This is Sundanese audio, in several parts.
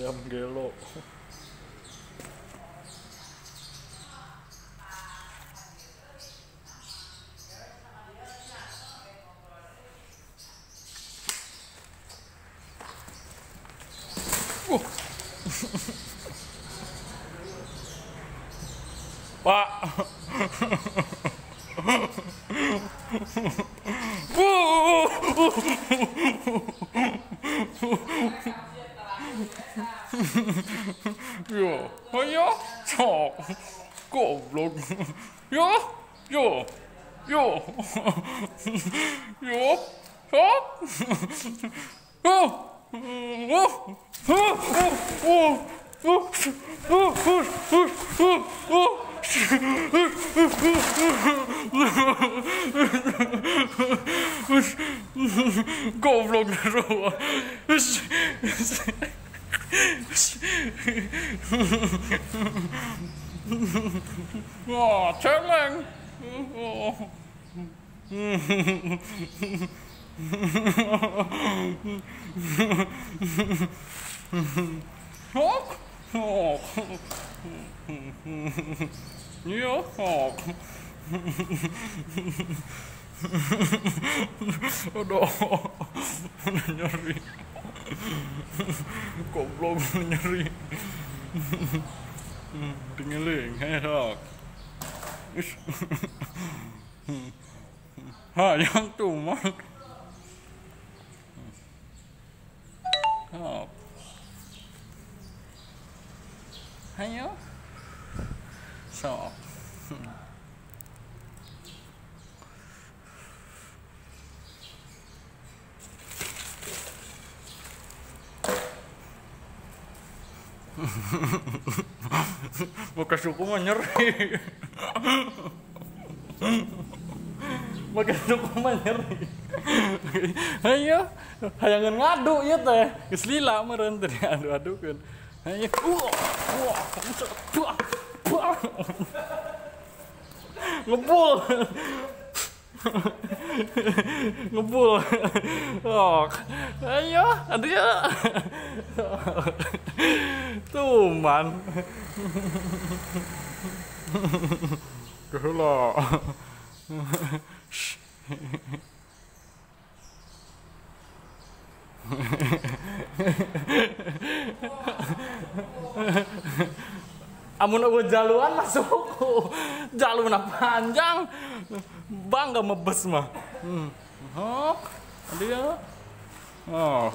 Ayam gelo. Pak. Yo, ayo, cok, goblok. Yo, yo, yo, yo, oh, oh, oh, oh, oh, oh, oh, oh, oh, oh. Goblok roa. Wah, celeng. Oh. Oh. Iya, oh. Aduh, nyeri. Goblok nyeri. Tingeling, hei. Hayang tuman. Oh. Hayo. Sok. Bekas suku mah nyeri. Bekas suku mah nyeri. Hayo, hayangan ngadu ieu teh. Geus lila meureun teh adu-adukeun. Hayo. Ngebul. Ngebul. Oh. Ayo, aduh ya. Tuman. Keheula. Amun eueuh jaluan masuk. Jaluna panjang. Bangga mebes mah. Hok. Aduh ya. Oh.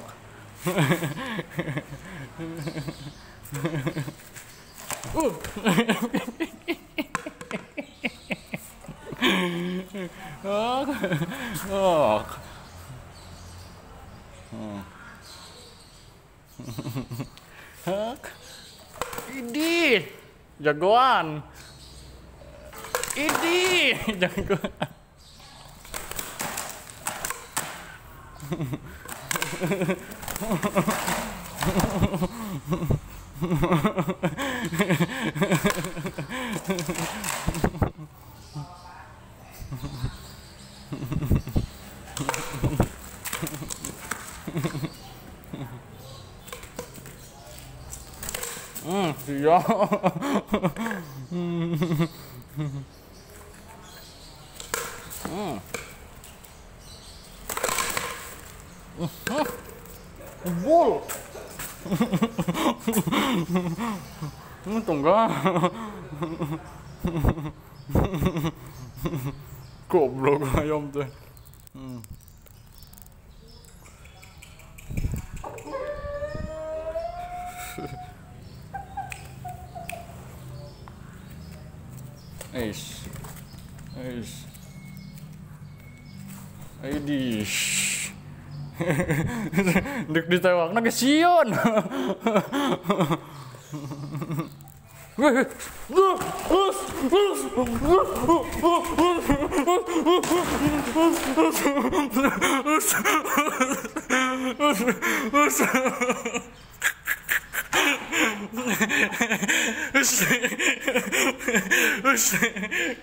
Oh. Oh. Hok. Idih, jagoan. Idih, jagoan. Iya. Bol. Tunggu. Goblok ayam teh. Eish. Eish. Eidish. Dek ditewakna ge sieun.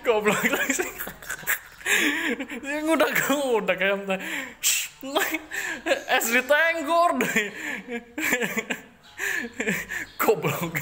Goblok lagi. Udah kayak es ditenggor deh. Goblok.